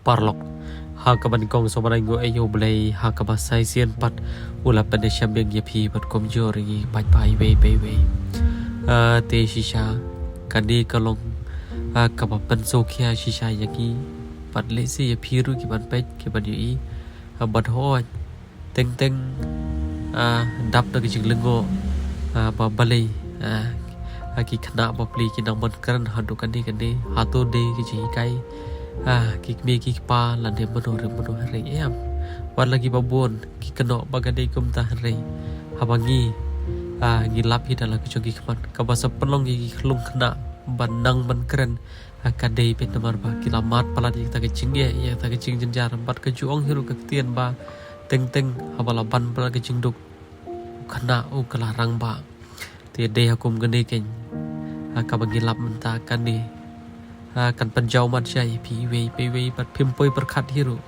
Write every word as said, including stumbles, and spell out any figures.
Paralok, ha kaba nyngkong sngewbha nguh ïa U Blei ha kaba sa shisien pat u la pynïashem biang ïa phi bad kumjuh ruh ïa ngi paidbah iwei pa iwei. Ah, te shisha kane ka long, ah, kaba pynsngewkhia shisha ïa ngi bad lehse ïa phi ruh kiban peit kiban ïohi, ah, bad hooid, teng teng, ah, dap da ka jinglyngngoh, ah, ba balei, ah, ah, ki khynnah bapli ki nang ban kren haduh kane kane, hato dei ka jinghikai, ah, ki kmie ki kpa lane mano re mano hynrei em. Wat la kiba bun ki kynnoh ba ka dei kumta hynrei haba ngi, ah, ngi lap hi da la ka jong ki khmat kaba sa pynlong ïa ki khlung khynnah ban nang ban kren, ah, ka dei peit namar ba ki la mad palat ïa kata ka jingeh, ïa kata ka jingjynjar bad ka ju ong hi ruh ka ktien ba teng teng haba la ban palat ka jingduk, u khynnah u ka la rangbah. Te dei ha kum kane keiñ, ah, kaba ngi lap mynta kane, ah, kan pynjaw mat sha ïa phi iwei pa iwei bad phim poi pyrkhat hi ruh.